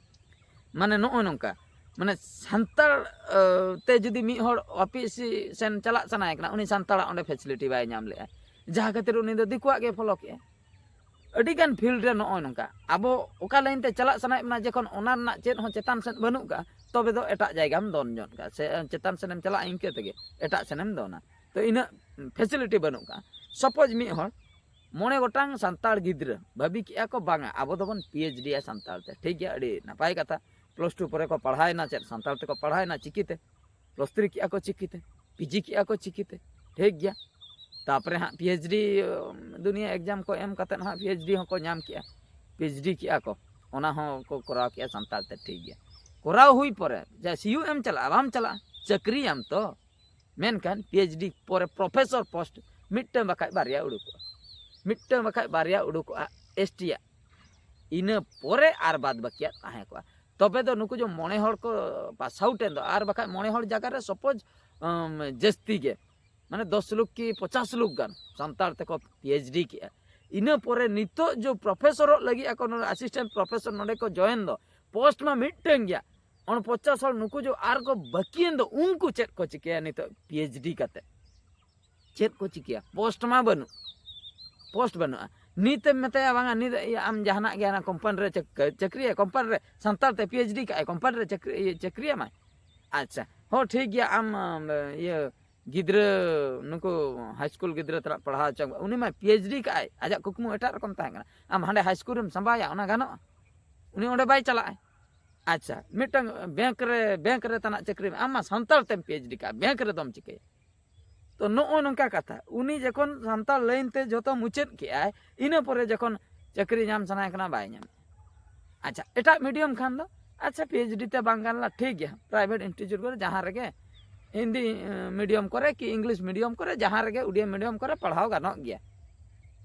ᱢᱟᱱᱮ ᱱᱚᱜᱼᱚᱭ ᱱᱚᱝᱠᱟ, ᱢᱟᱱᱮ ᱥᱟᱱᱛᱟᱲ ᱛᱮ ᱡᱩᱫᱤ ᱢᱤᱫ ᱦᱚᱲ ᱳᱯᱤᱮᱥᱥᱤ ᱥᱮᱱ ᱪᱟᱞᱟᱜ ᱥᱟᱱᱟᱭᱮ ᱠᱟᱱᱟ, ᱩᱱᱤ ᱥᱟᱱᱛᱟᱲᱟᱜ ᱚᱸᱰᱮ ᱯᱷᱮᱥᱤᱞᱤᱴᱤ ᱵᱟᱭ ᱧᱟᱢ ᱞᱮᱜᱼᱟ, ᱡᱟᱦᱟᱸ ᱠᱷᱟᱹᱛᱤᱨ ᱩᱱᱤ ᱫᱚ ᱫᱤᱠᱩᱣᱟᱜ ᱜᱮ ᱯᱷᱚᱞᱳ ᱠᱮᱜᱼᱟ᱾ ᱟᱹᱰᱤᱜᱟᱱ ᱯᱷᱤᱞᱰ ᱨᱮ ᱱᱚᱜᱼᱚᱭ ᱱᱚᱝᱠᱟ, ᱟᱵᱚ ᱚᱠᱟ ᱞᱟᱭᱤᱱ ᱛᱮ ᱪᱟᱞᱟᱜ ᱥᱟᱱᱟᱭᱮᱫ ᱵᱚᱱᱟ, ᱡᱚᱠᱷᱚᱱ ᱚᱱᱟ ᱨᱮᱱᱟᱜ ᱪᱮᱫ ᱦᱚᱸ ᱪᱮᱛᱟᱱ ᱥᱮᱫ ᱵᱟᱹᱱᱩᱜ ᱠᱟᱜᱼᱟ, ᱛᱚᱵᱮ ᱫᱚ ᱮᱴᱟᱜ ᱡᱟᱭᱜᱟᱢ ᱫᱚᱱ ᱧᱚᱜ ᱠᱟᱜᱼᱟ, ᱥᱮ ᱪᱮᱛᱟᱱ ᱥᱮᱱᱮᱢ ᱪᱟᱞᱟᱜᱼᱟ, ᱤᱱᱠᱟᱹ ᱛᱮᱜᱮ ᱮᱴᱟᱜ ᱥᱮᱱᱮᱢ ᱫᱚᱱᱟ᱾ ᱛᱚ ᱤᱱᱟᱹᱜ ᱯᱷᱮᱥᱤᱞᱤᱴᱤ ᱵᱟᱹᱱᱩᱜ ᱠᱟᱜᱼᱟ᱾ ᱥᱟᱯᱳᱡᱽ ᱢᱤᱫ ᱦᱚᱲ ᱢᱚᱬᱮ ᱜᱚᱴᱟᱝ ᱥᱟᱱᱛᱟᱲ ᱜᱤᱫᱽᱨᱟᱹ ᱵᱷᱟᱹᱵᱤ ᱠᱮᱜᱼᱟ ᱠᱚ, ᱵᱟᱝᱟ, ᱟᱵᱚ ᱫᱚᱵᱚᱱ ᱯᱤ ᱮᱭᱤᱪ ᱰᱤᱭᱟ ᱥᱟᱱᱛᱟᱲ ᱛᱮ᱾ ᱴᱷᱤᱠ ᱜᱮᱭᱟ, ᱟᱹᱰᱤ ᱱᱟᱯᱟᱭ ᱠᱟᱛᱷᱟ᱾ ᱯᱞᱟᱥ ᱴᱩ ᱯᱚᱨᱮ ᱠᱚ ᱯᱟᱲᱦᱟᱣᱮᱱᱟ, ᱪᱮᱫ ᱥᱟᱱᱛᱟᱲ ᱛᱮᱠᱚ ᱯᱟᱲᱦᱟᱣᱮᱱᱟ ᱪᱤᱠᱤᱛᱮ? ᱯᱞᱟᱥ ᱛᱷᱨᱤ ᱠᱮᱜᱼᱟ ᱠᱚ ᱪᱤᱠᱤᱛᱮ, ᱯᱤ ᱡᱤ ᱠᱮᱜᱼᱟ ᱠᱚ ᱪᱤᱠᱤᱛᱮ? ᱴᱷᱤᱠ ᱜᱮᱭᱟ, ᱛᱟᱨᱯᱚᱨᱮ ᱦᱟᱸᱜ ᱯᱤ ᱮᱭᱤᱪ ᱰᱤ ᱫᱩᱱᱤᱭᱟᱹ ᱮᱠᱡᱟᱢ ᱠᱚ ᱮᱢ ᱠᱟᱛᱮᱫ ᱦᱟᱸᱜ ᱯᱤ ᱮᱭᱤᱪ ᱰᱤ ᱦᱚᱸᱠᱚ ᱧᱟᱢ ᱠᱮᱜᱼᱟ, ᱯᱤ ᱮᱭᱤᱪ ᱰᱤ ᱠᱮᱜᱼᱟ ᱠᱚ, ᱚᱱᱟ ᱦᱚᱸ ᱠᱚ ᱠᱚᱨᱟᱣ ᱠᱮᱜᱼᱟ ᱥᱟᱱᱛᱟᱲ ᱛᱮ᱾ ᱴᱷᱤᱠ ᱜᱮᱭᱟ, ᱠᱚᱨᱟᱣ ᱦᱩᱭ ᱯᱚᱨᱮ ᱡᱮ ᱥᱤ ᱭᱩ ᱮᱢ ᱪᱟᱞᱟᱜᱼᱟ, ᱵᱟᱢ ᱪᱟᱞᱟᱜᱼᱟ, ᱪᱟᱹᱠᱨᱤᱭᱟᱢ ᱛᱚ᱾ ᱢᱮᱱᱠᱷᱟᱱ ᱯᱤ ᱮᱭᱤᱪ ᱰᱤ ᱯᱚᱨᱮ ᱯᱨᱚᱯᱷᱮᱥᱚᱨ ᱯᱳᱥᱴ ᱢᱤᱫᱴᱟᱝ ᱵᱟᱠᱷᱟᱡ ᱵᱟᱨᱭᱟ ᱩᱰᱩᱠᱚᱜᱼᱟ, ᱢᱤᱫᱴᱟᱝ ᱵᱟᱠᱷᱟᱡ ᱵᱟᱨᱭᱟ ᱩᱰᱩᱠᱚᱜᱼᱟ ᱮᱥ ᱴᱤᱭᱟᱜ᱾ ᱤᱱᱟᱹ ᱯᱚᱨᱮ ᱟᱨ ᱵᱟᱫ ᱵᱟᱹᱠᱤᱭᱟᱜ ᱛᱟᱦᱮᱸ ᱠᱚᱜᱼᱟ᱾ ᱛᱚᱵᱮ ᱫᱚ ᱱᱩᱠᱩ ᱡᱮ ᱢᱚᱬᱮ ᱦᱚᱲ ᱠᱚ ᱯᱟᱥ ᱟᱣᱩᱴ ᱮᱱ ᱫᱚ, ᱟᱨ ᱵᱟᱠᱷᱟᱡ ᱢᱚᱬᱮ ᱦᱚᱲ ᱡᱟᱭᱜᱟ ᱨᱮ ᱥᱟᱯᱳᱡᱽ ᱡᱟᱹᱥᱛᱤ ᱜᱮ, ᱢᱟᱱᱮ ᱫᱚᱥ ᱞᱳᱠ ᱠᱤ ᱯᱚᱪᱟᱥ ᱞᱳᱠ ᱜᱟᱱ ᱥᱟᱱᱛᱟᱲ ᱛᱮᱠᱚ ᱯᱤ ᱮᱭᱤᱪ ᱰᱤ ᱠᱮᱜᱼᱟ᱾ ᱤᱱᱟᱹ ᱯᱚᱨᱮ ᱱᱤᱛᱚᱜ ᱡᱮ ᱯᱨᱚᱯᱷᱮᱥᱚᱨᱚᱜ ᱞᱟᱹᱜᱤᱫ ᱟᱠᱚ ᱱᱚᱰᱮ ᱟᱥᱤᱥᱴᱮᱱᱴ ᱯᱨᱚᱯᱷᱮᱥᱚᱨ ᱱᱚᱰᱮ ᱠᱚ ᱡᱚᱭᱮᱱ ᱫᱚ, ᱯᱳᱥᱴ ᱢᱟ ᱢᱤᱫᱴᱟᱝ ᱜᱮᱭᱟ᱾ ᱚᱱ ᱯᱚᱪᱟᱥ ᱦᱚᱲ ᱱᱩᱠᱩ ᱡᱮ ᱟᱨ ᱠᱚ ᱵᱟᱹᱠᱤᱭᱮᱱ ᱫᱚ, ᱩᱱᱠᱩ ᱪᱮᱫ ᱠᱚ ᱪᱤᱠᱟᱹᱭᱟ ᱱᱤᱛᱚᱜ ᱯᱤ ᱮᱭᱤᱪ ᱰᱤ ᱠᱟᱛᱮ? ᱪᱮᱫ ᱠᱚ ᱪᱤᱠᱟᱹᱭᱟ? ᱯᱳᱥᱴ ᱢᱟ ᱵᱟᱹᱱᱩᱜ, ᱯᱳᱥᱴ ᱵᱟᱹᱱᱩᱜᱼᱟ᱾ ᱱᱤᱛᱮᱢ ᱢᱮᱛᱟᱭᱟ, "ᱵᱟᱝᱟ, ᱱᱤᱛ ᱤᱭᱟᱹ ᱟᱢ ᱡᱟᱦᱟᱱᱟᱜ ᱜᱮ ᱦᱟᱱᱟ ᱠᱳᱢᱯᱟᱱᱤ ᱨᱮ ᱪᱟᱹᱠ-, ᱪᱟᱹᱠᱨᱤᱭᱟ, ᱠᱳᱢᱯᱟᱱᱤ ᱨᱮ ᱥᱟᱱᱛᱟᱲ ᱛᱮ ᱯᱤ ᱮᱭᱤᱪ ᱰᱤ ᱠᱟᱜᱼᱟᱭ, ᱠᱳᱢᱯᱟᱱᱤ ᱨᱮ ᱪᱟᱹᱠᱨᱤ, ᱤᱭᱟᱹ, ᱪᱟᱹᱠᱨᱤ ᱮᱢᱟᱭ?" ᱟᱪᱪᱷᱟ, ᱦᱚᱸ, ᱴᱷᱤᱠ ᱜᱮᱭᱟ, ᱟᱢ, ᱟᱢ, ᱤᱭᱟᱹ, ᱜᱤᱫᱽᱨᱟᱹ, ᱱᱩᱠᱩ ᱦᱟᱭ ᱥᱠᱩᱞ ᱜᱤᱫᱽᱨᱟᱹ ᱛᱮᱱᱟᱜ ᱯᱟᱲᱦᱟᱣ ᱦᱚᱪᱚ, ᱩᱱᱤ ᱢᱟ ᱯᱤ ᱮᱭᱤᱪ ᱰᱤ ᱠᱟᱜᱼᱟᱭ, ᱟᱡᱟᱜ ᱠᱩᱠᱢᱩ ᱮᱴᱟᱜ ᱨᱚᱠᱚᱢ ᱛᱟᱦᱮᱸ ᱠᱟᱱᱟ᱾ ᱟᱢ ᱦᱟᱸᱰᱮ ᱦᱟᱭ ᱥᱠᱩᱞ ᱨᱮᱢ ᱥᱟᱢᱵᱟᱣᱟᱭᱟ, ᱚᱱᱟ ᱜᱟᱱᱚᱜᱼᱟ? ᱩᱱᱤ ᱚᱸᱰᱮ ᱵᱟᱭ ᱪᱟᱞᱟᱜᱼᱟᱭ᱾ ᱟᱪᱪᱷᱟ, ᱢᱤᱫᱴᱟᱝ ᱵᱮᱝᱠ ᱨᱮ, ᱵᱮᱝᱠ ᱨᱮ ᱛᱟᱱᱟᱜ ᱪᱟᱹᱠᱨᱤ ᱢᱮ, ᱟᱢ ᱢᱟ ᱥᱟᱱᱛᱟᱲ ᱛᱮᱢ ᱯᱤ ᱮᱭᱤᱪ ᱰᱤ ᱠᱟᱜᱼᱟ, ᱵᱮᱝᱠ ᱨᱮᱫᱚᱢ ᱪᱤᱠᱟᱹᱭᱟ? ᱛᱚ ᱱᱚᱜᱼᱚ ᱱᱚᱝᱠᱟ ᱠᱟᱛᱷᱟ, ᱩᱱᱤ ᱡᱚᱠᱷᱚᱱ ᱥᱟᱱᱛᱟᱲ ᱞᱟᱭᱤᱱ ᱛᱮ ᱡᱚᱛᱚ ᱢᱩᱪᱟᱹᱫ ᱠᱮᱜᱼᱟᱭ, ᱤᱱᱟᱹ ᱯᱚᱨᱮ ᱡᱚᱠᱷᱚᱱ ᱪᱟᱹᱠᱨᱤ ᱧᱟᱢ ᱥᱟᱱᱟᱭᱮ ᱠᱟᱱᱟ, ᱵᱟᱭ ᱧᱟᱢ᱾ ᱟᱪᱪᱷᱟ, ᱮᱴᱟᱜ ᱢᱤᱰᱤᱭᱟᱢ ᱠᱷᱟᱱ ᱫᱚ ᱟᱪᱪᱷᱟ, ᱯᱤ ᱮᱭᱤᱪ ᱰᱤ ᱛᱮ ᱵᱟᱝ ᱜᱟᱱ ᱞᱮᱱᱟ, ᱴᱷᱤᱠ ᱜᱮᱭᱟ, ᱯᱨᱟᱭᱵᱷᱮᱴ ᱤᱱᱥᱴᱤᱴᱤᱭᱩᱴ ᱠᱚᱨᱮ ᱡᱟᱦᱟᱸ ᱨᱮᱜᱮ ᱦᱤᱱᱫᱤ ᱢᱤᱰᱤᱭᱟᱢ ᱠᱚᱨᱮ ᱠᱤ ᱤᱝᱞᱤᱥ ᱢᱤᱰᱤᱭᱟᱢ ᱠᱚᱨᱮ, ᱡᱟᱦᱟᱸ ᱨᱮᱜᱮ ᱩᱰᱤᱭᱟ ᱢᱤᱰᱤᱭᱟᱢ ᱠᱚᱨᱮ ᱯᱟᱲᱦᱟᱣ ᱜᱟᱱᱚᱜ ᱜᱮᱭᱟ,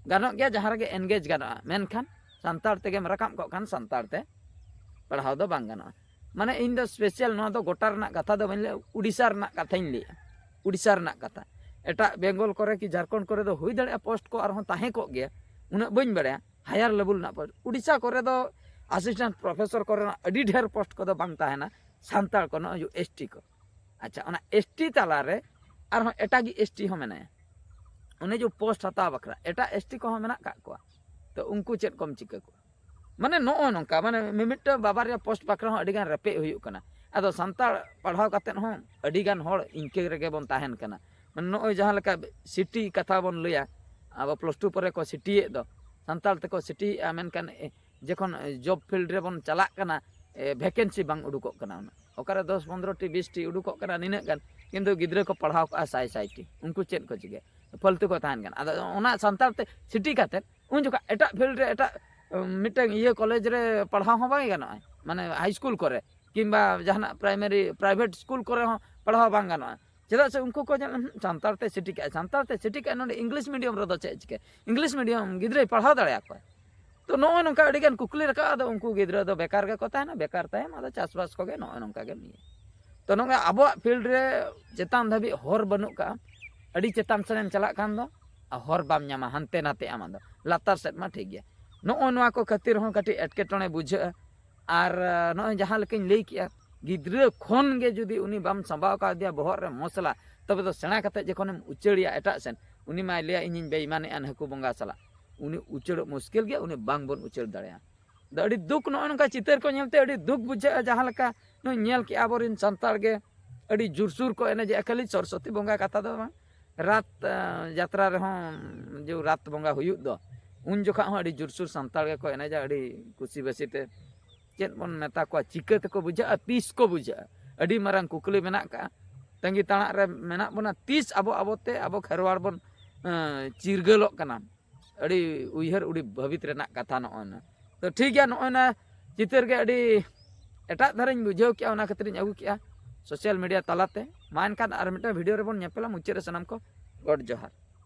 ᱜᱟᱱᱚᱜ ᱜᱮᱭᱟ, ᱡᱟᱦᱟᱸ ᱨᱮᱜᱮ ᱮᱱᱜᱮᱡᱽ ᱜᱟᱱᱚᱜᱼᱟ᱾ ᱢᱮᱱᱠᱷᱟᱱ ᱥᱟᱱᱛᱟᱲ ᱛᱮᱜᱮᱢ ᱨᱟᱠᱟᱵ ᱠᱚᱜ ᱠᱷᱟᱱ ᱥᱟᱱᱛᱟᱲ ᱛᱮ ᱯᱟᱲᱦᱟᱣ ᱫᱚ ᱵᱟᱝ ᱜᱟᱱᱚᱜᱼᱟ᱾ ᱢᱟᱱᱮ ᱤᱧ ᱫᱚ ᱥᱯᱮᱥᱟᱞ ᱱᱚᱣᱟ ᱫᱚ ᱜᱚᱴᱟ ᱨᱮᱱᱟᱜ ᱠᱟᱛᱷᱟ ᱫᱚ ᱵᱟᱹᱧ ᱞᱟᱹᱭᱟ, ᱩᱰᱤᱥᱟ ᱨᱮᱱᱟᱜ ᱠᱟᱛᱷᱟᱧ ᱞᱟᱹᱭᱟ, ᱩᱰᱤᱥᱟ ᱨᱮᱱᱟᱜ ᱠᱟᱛᱷᱟ᱾ ᱮᱴᱟᱜ ᱵᱮᱝᱜᱚᱞ ᱠᱚᱨᱮ ᱠᱤ ᱡᱷᱟᱲᱠᱷᱚᱸᱰ ᱠᱚᱨᱮ ᱫᱚ ᱦᱩᱭ ᱫᱟᱲᱮᱭᱟᱜᱼᱟ, ᱯᱳᱥᱴ ᱠᱚ ᱟᱨᱦᱚᱸ ᱛᱟᱦᱮᱸ ᱠᱚᱜ ᱜᱮᱭᱟ, ᱩᱱᱟᱹᱜ ᱵᱟᱹᱧ ᱵᱟᱲᱟᱭᱟ, ᱦᱟᱭᱟᱨ ᱞᱮᱵᱮᱞ ᱨᱮᱱᱟᱜ ᱯᱳᱥᱴ᱾ ᱩᱰᱤᱥᱟ ᱠᱚᱨᱮ ᱫᱚ ᱟᱥᱤᱥᱴᱮᱱᱴ ᱯᱨᱚᱯᱷᱮᱥᱚᱨ ᱠᱚᱨᱮᱱᱟᱜ ᱟᱹᱰᱤ ᱰᱷᱮᱨ ᱯᱳᱥᱴ ᱠᱚᱫᱚ ᱵᱟᱝ ᱛᱟᱦᱮᱱᱟ ᱥᱟᱱᱛᱟᱲ ᱠᱚ, ᱱᱚᱜᱼᱚᱭ ᱡᱮ ᱮᱥ ᱴᱤ ᱠᱚ᱾ ᱟᱪᱪᱷᱟ, ᱚᱱᱟ ᱮᱥ ᱴᱤ ᱛᱟᱞᱟᱨᱮ ᱟᱨᱦᱚᱸ ᱮᱴᱟᱜᱤᱡ ᱮᱥ ᱴᱤ ᱦᱚᱸ ᱢᱮᱱᱟᱭᱟ, ᱩᱱᱤ ᱡᱮ ᱯᱳᱥᱴ ᱦᱟᱛᱟᱣ ᱵᱟᱠᱷᱨᱟ ᱮᱴᱟᱜ ᱮᱥ ᱴᱤ ᱠᱚᱦᱚᱸ ᱢᱮᱱᱟᱜ ᱠᱟᱜ ᱠᱚᱣᱟ᱾ ᱛᱚ ᱩᱱᱠᱩ ᱪᱮᱫ ᱠᱚᱢ ᱪᱤᱠᱟᱹ ᱠᱚᱣᱟ? ᱢᱟᱱᱮ ᱱᱚᱜᱼᱚ ᱱᱚᱝᱠᱟ, ᱢᱟᱱᱮ ᱢᱤᱢᱤᱫᱴᱟᱝ ᱵᱟᱵᱟᱨᱭᱟ ᱯᱳᱥᱴ ᱵᱟᱠᱷᱨᱟ ᱦᱚᱸ ᱟᱹᱰᱤᱜᱟᱱ ᱨᱮᱯᱮᱡ ᱦᱩᱭᱩᱜ ᱠᱟᱱᱟ᱾ ᱟᱫᱚ ᱥᱟᱱᱛᱟᱲ ᱯᱟᱲᱦᱟᱣ ᱠᱟᱛᱮᱫ ᱦᱚᱸ ᱟᱹᱰᱤᱜᱟᱱ ᱦᱚᱲ ᱤᱱᱠᱟᱹ ᱨᱮᱜᱮ ᱵᱚᱱ ᱛᱟᱦᱮᱱ ᱠᱟᱱᱟ᱾ ᱢᱟᱱᱮ ᱱᱚᱜᱼᱚᱭ ᱡᱟᱦᱟᱸ ᱞᱮᱠᱟ ᱥᱤᱴᱤ ᱠᱟᱛᱷᱟ ᱵᱚᱱ ᱞᱟᱹᱭᱟ, ᱟᱵᱚ ᱯᱞᱟᱥ ᱴᱩ ᱯᱚᱨᱮ ᱠᱚ ᱥᱤᱴᱤᱭᱮᱫ ᱫᱚ, ᱥᱟᱱᱛᱟᱲ ᱛᱮᱠᱚ ᱥᱤᱴᱤᱭᱮᱫᱼᱟ, ᱢᱮᱱᱠᱷᱟᱱ ᱮ, ᱡᱚᱠᱷᱚᱱ ᱡᱚᱵ ᱯᱷᱤᱞᱰ ᱨᱮᱵᱚᱱ ᱪᱟᱞᱟᱜ ᱠᱟᱱᱟ, ᱮ, ᱵᱷᱮᱠᱮᱱᱥᱤ ᱵᱟᱝ ᱩᱰᱩᱠᱚᱜ ᱠᱟᱱᱟ᱾ ᱚᱱᱟ ᱚᱠᱟᱨᱮ ᱫᱚᱥ ᱯᱚᱱᱫᱽᱨᱚ ᱴᱤ ᱵᱤᱥ ᱴᱤ ᱩᱰᱩᱠᱚᱜ ᱠᱟᱱᱟ ᱱᱤᱱᱟᱹᱜ ᱜᱟᱱ, ᱠᱤᱱᱛᱩ ᱜᱤᱫᱽᱨᱟᱹ ᱠᱚ ᱯᱟᱲᱦᱟᱣ ᱠᱚᱜᱼᱟ ᱥᱟᱭ ᱥᱟᱭ ᱴᱤ, ᱩᱱᱠᱩ ᱪᱮᱫ ᱠᱚ ᱪᱤᱠᱟᱹᱭᱟ? ᱯᱷᱟᱹᱞᱛᱩ ᱠᱚ ᱛᱟᱦᱮᱱ ᱠᱟᱱᱟ᱾ ᱟᱫᱚ ᱚᱱᱟ ᱥᱟᱱᱛᱟᱲ ᱛᱮ ᱥᱤᱴᱤ ᱠᱟᱛᱮᱫ ᱩᱱ ᱡᱚᱠᱷᱚᱱ ᱮᱴᱟᱜ ᱯᱷᱤᱞᱰ ᱨᱮ ᱮᱴᱟᱜ, ᱩᱢ, ᱢᱤᱫᱴᱟᱝ ᱤᱭᱟᱹ ᱠᱚᱞᱮᱡᱽ ᱨᱮ ᱯᱟᱲᱦᱟᱣ ᱦᱚᱸ ᱵᱟᱭ ᱜᱟᱱᱚᱜᱼᱟ, ᱢᱟᱱᱮ ᱦᱟᱭ ᱥᱠᱩᱞ ᱠᱚᱨᱮ ᱠᱤᱝᱵᱟ ᱡᱟᱦᱟᱱᱟᱜ ᱯᱨᱟᱭᱢᱟᱨᱤ ᱯᱨᱟᱭᱵᱷᱮᱴ ᱥᱠᱩᱞ ᱠᱚᱨᱮ ᱦᱚᱸ ᱯᱟᱲᱦᱟᱣ ᱵᱟᱝ ᱜᱟᱱᱚᱜᱼᱟ᱾ ᱪᱮᱫᱟᱜ ᱥᱮ ᱩᱱᱠᱩ ᱠᱚ ᱧᱮᱞ, "ᱦᱩᱸ, ᱥᱟᱱᱛᱟᱲ ᱛᱮ ᱥᱤᱴᱤ ᱠᱟᱜᱼᱟᱭ, ᱥᱟᱱᱛᱟᱲ ᱛᱮ ᱥᱤᱴᱤ ᱠᱟᱜᱼᱟᱭ, ᱱᱚᱰᱮ ᱤᱝᱞᱤᱥ ᱢᱤᱰᱤᱭᱟᱢ ᱨᱮᱫᱚ ᱪᱮᱫ ᱪᱤᱠᱟᱹ? ᱤᱝᱞᱤᱥ ᱢᱤᱰᱤᱭᱟᱢ ᱜᱤᱫᱽᱨᱟᱹᱭ ᱯᱟᱲᱦᱟᱣ ᱫᱟᱲᱮᱭᱟᱠᱚᱣᱟ?" ᱛᱚ ᱱᱚᱜᱼᱚᱭ ᱱᱚᱝᱠᱟ ᱟᱹᱰᱤᱜᱟᱱ ᱠᱩᱠᱞᱤ ᱨᱟᱠᱟᱵᱼᱟ᱾ ᱟᱫᱚ ᱩᱱᱠᱩ ᱜᱤᱫᱽᱨᱟᱹ ᱫᱚ ᱵᱮᱠᱟᱨ ᱜᱮᱠᱚ ᱛᱟᱦᱮᱱᱟ, ᱵᱮᱠᱟᱨ ᱛᱟᱭᱚᱢ ᱟᱫᱚ ᱪᱟᱥᱵᱟᱥ ᱠᱚᱜᱮ ᱱᱚᱜᱼᱚᱭ ᱱᱚᱝᱠᱟ ᱜᱮᱢ ᱤᱭᱟᱹ᱾ ᱛᱚ ᱱᱚᱜᱼᱚᱭ ᱟᱵᱚᱣᱟᱜ ᱯᱷᱤᱞᱰ ᱨᱮ ᱪᱮᱛᱟᱱ ᱫᱷᱟᱹᱵᱤᱡ ᱦᱚᱨ ᱵᱟᱹᱱᱩᱜ ᱠᱟᱜᱼᱟ᱾ ᱟᱹᱰᱤ ᱪᱮᱛᱟᱱ ᱥᱮᱱᱮᱢ ᱪᱟᱞᱟᱜ ᱠᱷᱟᱱ ᱫᱚ ᱟᱨ ᱦᱚᱨ ᱵᱟᱢ ᱧᱟᱢᱟ, ᱦᱟᱱᱛᱮ ᱱᱟᱛᱮᱜ ᱟᱢ ᱟᱫᱚ ᱞᱟᱛᱟᱨ ᱥᱮᱫ ᱢᱟ ᱴᱷᱤᱠ ᱜᱮᱭᱟ᱾ ᱱᱚᱜᱼᱚᱭ ᱱᱚᱣᱟ ᱠᱚ ᱠᱷᱟᱹᱛᱤᱨ ᱦᱚᱸ ᱠᱟᱹᱴᱤᱡ ᱮᱴᱠᱮᱴᱚᱬᱮ ᱵᱩᱡᱷᱟᱹᱜᱼᱟ᱾ ᱟᱨ ᱱᱚᱜᱼᱚᱭ ᱡᱟᱦᱟᱸ ᱞᱮᱠᱟᱧ ᱞᱟᱹᱭ ᱠᱮᱜᱼᱟ, ᱜᱤᱫᱽᱨᱟᱹ ᱠᱷᱚᱱ ᱜᱮ ᱡᱩᱫᱤ ᱩᱱᱤ ᱵᱟᱢ ᱥᱟᱸᱵᱟᱣ ᱠᱟᱣᱫᱮᱭᱟ ᱵᱚᱦᱚᱜ ᱨᱮ ᱢᱚᱥᱞᱟ, ᱛᱚᱵᱮ ᱫᱚ ᱥᱮᱬᱟ ᱠᱟᱛᱮ ᱡᱚᱠᱷᱚᱱᱮᱢ ᱩᱪᱟᱹᱲᱮᱭᱟ ᱮᱴᱟᱜ ᱥᱮᱱ, ᱩᱱᱤ ᱢᱟᱭ ᱞᱟᱹᱭᱟ, "ᱤᱧᱤᱧ ᱵᱮᱭᱤᱢᱟᱱᱮᱜᱼᱟ ᱦᱟᱹᱠᱩ ᱵᱚᱸᱜᱟ ᱥᱟᱞᱟᱜ", ᱩᱱᱤ ᱩᱪᱟᱹᱲᱚᱜ ᱢᱩᱥᱠᱤᱞ ᱜᱮᱭᱟ, ᱩᱱᱤ ᱵᱟᱝ ᱵᱚᱱ ᱩᱪᱟᱹᱲ ᱫᱟᱲᱮᱭᱟᱜᱼᱟ᱾ ᱟᱫᱚ ᱟᱹᱰᱤ ᱫᱩᱠ, ᱱᱚᱜᱼᱚᱭ ᱱᱚᱝᱠᱟ ᱪᱤᱛᱟᱹᱨ ᱠᱚ ᱧᱮᱞᱛᱮ ᱟᱹᱰᱤ ᱫᱩᱠ ᱵᱩᱡᱷᱟᱹᱜᱼᱟ᱾ ᱡᱟᱦᱟᱸ ᱞᱮᱠᱟ ᱱᱚᱜᱼᱚᱭ ᱧᱮᱞ ᱠᱮᱜᱼᱟ, ᱟᱵᱚᱨᱮᱱ ᱥᱟᱱᱛᱟᱲ ᱜᱮ ᱟᱹᱰᱤ ᱡᱳᱨᱥᱳᱨ ᱠᱚ ᱮᱱᱮᱡᱮᱜᱼᱟ, ᱠᱷᱟᱹᱞᱤ ᱥᱚᱨᱚᱥᱚᱛᱤ ᱵᱚᱸᱜᱟ ᱠᱟᱛᱷᱟ ᱫᱚ ᱵᱟᱝ, ᱨᱟᱛ, ᱟᱸ, ᱡᱮ ᱨᱟᱛ ᱵᱚᱸᱜᱟ ᱦᱩᱭᱩᱜ ᱫᱚ, ᱩᱱ ᱡᱚᱠᱷᱟᱜ ᱦᱚᱸ ᱟᱹᱰᱤ ᱡᱳᱨᱥᱳᱨ ᱥᱟᱱᱛᱟᱲ ᱜᱮᱠᱚ ᱮᱱᱮᱡᱟ, ᱟᱹᱰᱤ ᱠᱩᱥᱤ ᱵᱟᱹᱥᱤ ᱛᱮ᱾ ᱪᱮᱫ ᱵᱚᱱ ᱢᱮᱛᱟ ᱠᱚᱣᱟ, ᱪᱤᱠᱟᱹ ᱛᱮᱠᱚ ᱵᱩᱡᱷᱟᱹᱜᱼᱟ, ᱛᱤᱥ ᱠᱚ ᱵᱩᱡᱷᱟᱹᱜᱼᱟ? ᱟᱹᱰᱤ ᱢᱟᱨᱟᱝ ᱠᱩᱠᱞᱤ ᱢᱮᱱᱟᱜ ᱠᱟᱜᱼᱟ᱾ ᱛᱟᱺᱜᱤ ᱛᱟᱲᱟᱜ ᱨᱮ ᱢᱮᱱᱟᱜ ᱵᱚᱱᱟ, ᱛᱤᱥ ᱟᱵᱚ ᱟᱵᱚᱛᱮ ᱟᱵᱚ ᱠᱷᱮᱨᱣᱟᱲ ᱵᱚᱱ, ᱮᱸ, ᱪᱤᱨᱜᱟᱹᱞᱚᱜ ᱠᱟᱱᱟ? ᱟᱹᱰᱤ ᱩᱭᱦᱟᱹᱨ, ᱟᱹᱰᱤ ᱵᱷᱟᱹᱵᱤᱛ ᱨᱮᱱᱟᱜ ᱠᱟᱛᱷᱟ ᱱᱚᱜᱼᱚᱭ ᱱᱟ᱾ ᱛᱚ ᱴᱷᱤᱠ ᱜᱮᱭᱟ, ᱱᱚᱜᱼᱚᱭ ᱱᱟ ᱪᱤᱛᱟᱹᱨ ᱜᱮ ᱟᱹᱰᱤ ᱮᱴᱟᱜ ᱫᱷᱟᱨᱮᱧ ᱵᱩᱡᱷᱟᱹᱣ ᱠᱮᱜᱼᱟ, ᱚᱱᱟ ᱠᱷᱟᱹᱛᱤᱨᱤᱧ ᱟᱹᱜᱩ ᱠᱮᱜᱼᱟ ᱥᱳᱥᱟᱞ ᱢᱤᱰᱤᱭᱟ ᱛᱟᱞᱟᱛᱮ᱾ ᱢᱟ ᱮᱱᱠᱷᱟᱱ ᱟᱨ ᱢᱤᱫᱴᱟᱝ ᱵᱷᱤᱰᱤᱭᱳ ᱨᱮᱵᱚᱱ ᱧᱮᱯᱮᱞᱟ᱾ ᱢᱩᱪᱟᱹᱫ ᱨᱮ ᱥᱟᱱᱟᱢ ᱠᱚ ᱜᱚᱰ ᱡᱚᱦᱟᱨ᱾